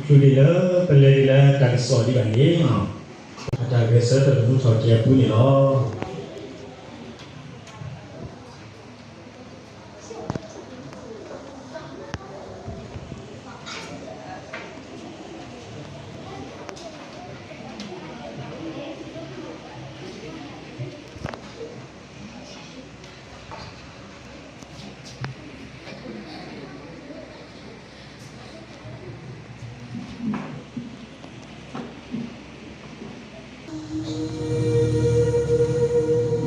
ချုးဒံးလၢပလဲၤဒံးလၢတၢ်ကစီၣ်ဒံးဘၣ်န့ၣ်, အတၢ်ဂဲၤဆၢထၢၣ်လၢမူထီၣ်ကဲအပူၤန့ၣ်လီၤ.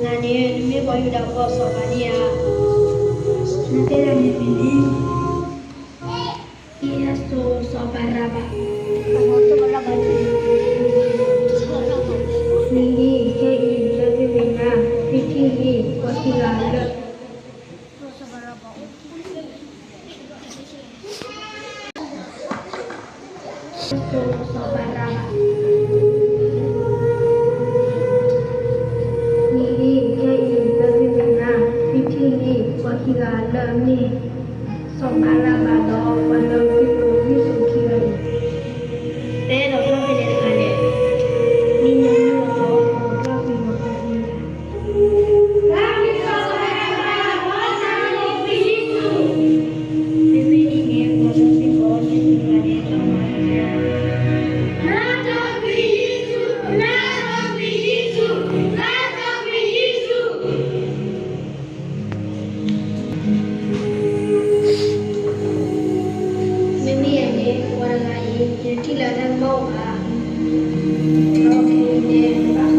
နၤန့ၣ် နမ့ၢ်ပှၤယူဒၤဖိအစီၤပၤန့ၣ်ဧါ. နတဲဒၣ်န့ၣ်မ့ၢ်လံ. ကစၢ်စီၤဘၤရဘၤ, မ့ၢ်ခဲအံၤလၢမ့ၢ်နၤ, မ့ၢ်ထံၣ်န့ၣ် ပှၤခံဂၤလၢ စီၤဘၤရဘၤ, မ့ၢ်ခဲအံၤလၢမ့ၢ်နၤ, မ့ၢ်ထံၣ်န့ၣ် ပှၤခံဂၤလၢအမ့ၢ် စီၤဘၤရဘၤဒီး ပှၤလၢအက့ၤအိၣ်ဝံစိခံဂၤန့ၣ်, တဲဒီးဖျါဖဲန့ၣ်တခါန့ၣ်, မ့ၢ်နၤန့ၣ်ဒီး ပှၤဖျါဖဲန့ၣ်တခါန့ၣ် မ့မ့ၢ်ယၤန့ၣ် ပှၤတဂၤအံၤ ယတထံၣ်လၢတၢ်ကမၣ်အိၣ်ဘၣ်, ဒီးခဲအံၤန့ၣ် နဘၣ်ဃးဒီးယၤဘၣ်, ဖဲန့ၣ်နအိၣ်ဘၣ်တမုာ်ဘၣ်. ပျဲ တဲဒၣ်ကဟု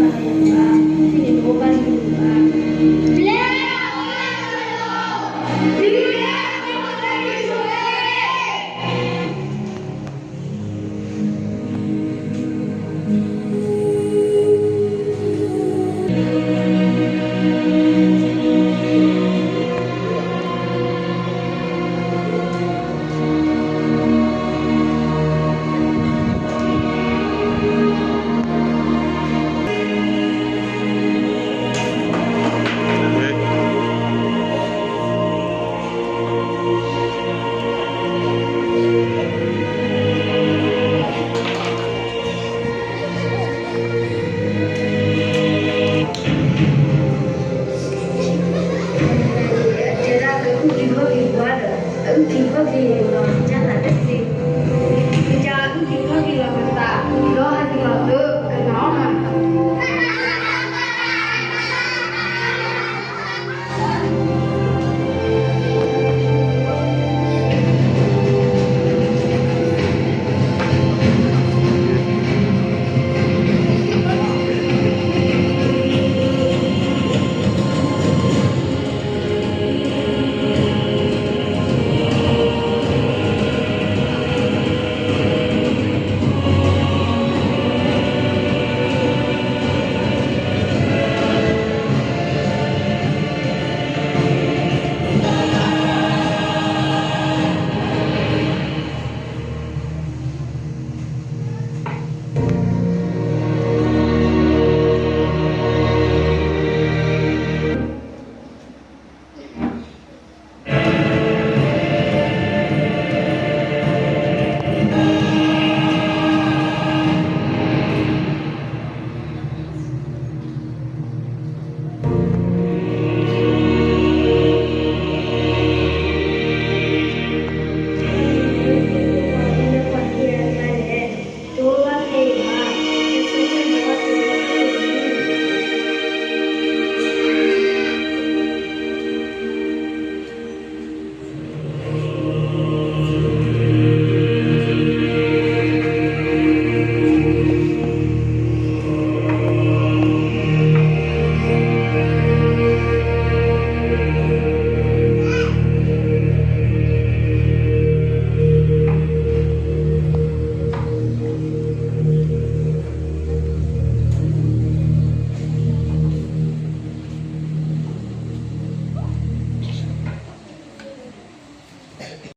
ၣ်က့ၤဖီၣ်က့ၤပှၤဒီး အအုၣ်က့ၤဖီၣ်က့ၤလီၤ.